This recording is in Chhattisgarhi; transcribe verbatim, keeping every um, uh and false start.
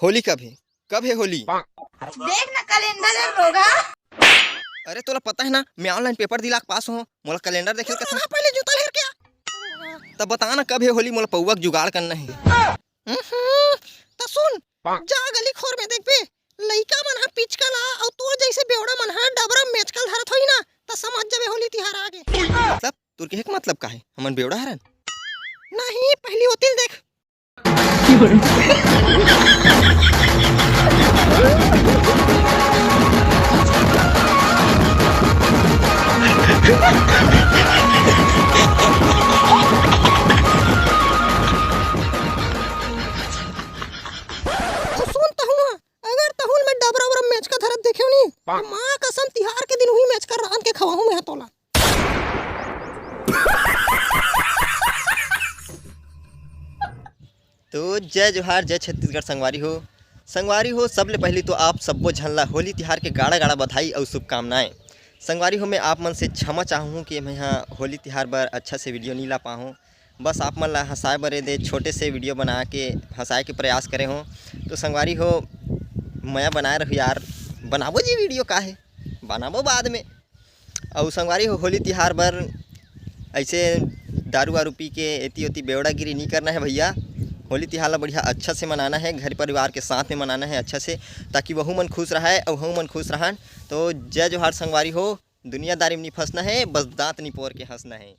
होली कब हे? कब हे होली? देख ना कैलेंडर हे रोगा। अरे तोला पता हे ना, मैं online paper दिला के पास हों, मोला कैलेंडर देखे ल कथे। पहले जूता ल हेर के आ। तब बता ना कब हे होली, मोला पौवा के जुगाड़ करना हे। हम्म, त सुन, जा गली खोर में देखबे, लइका मन ह पिचका ला अउ तोर जइसे बेवड़ा मन ह डबरा में मेचका ल धरत होही ना, त समझ जाबे होली तिहार आगे। मतलब तोर कहे के मतलब का हे, हमन बेवड़ा हरन? नहीं, पहली ओती ल देख। अउ सुन तहूँ, अगर तहूँ ल मैं डबरा उबरा मेचका धरत देखेंव नी, त माँ कसम तिहार के दिन उही मेचका रांध के खवाहूँ मैं तोला। तो जय जोहार, जय छत्तीसगढ़ संगवारी हो। संगवारी हो, सबले पहली तो आप सब्बो झन ला होली तिहार के गाड़ा गाड़ा बधाई अउ शुभकामनाएं। संगवारी हो, मैं आप मन से क्षमा चाहूँ कि मैं हा होली तिहार बर अच्छा से video नहीं ला पाहूँ। बस आप मन ला हंसाए बर ए दे छोटे से video बना के हंसाए के प्रयास करे हों। तो संगवारी हो, मया बनाए रहो यार, बनाबो जी video, का हे, बनाबो बाद में। अउ संगवारी हो, होली तिहार बर ऐसे दारू वारू पी के एती ओती बेवड़ागिरी नहीं करना है भैया। होली तिहार ला बढ़िया अच्छा से मनाना है, घर परिवार के साथ में मनाना है अच्छा से, ताकि वहू मन खुश रहाए अउ हमू मन खुश रहन। तो जय जोहार संगवारी हो, दुनियादारी में नहीं फंसना है, बस दांत नहीं पोर के हंसना है।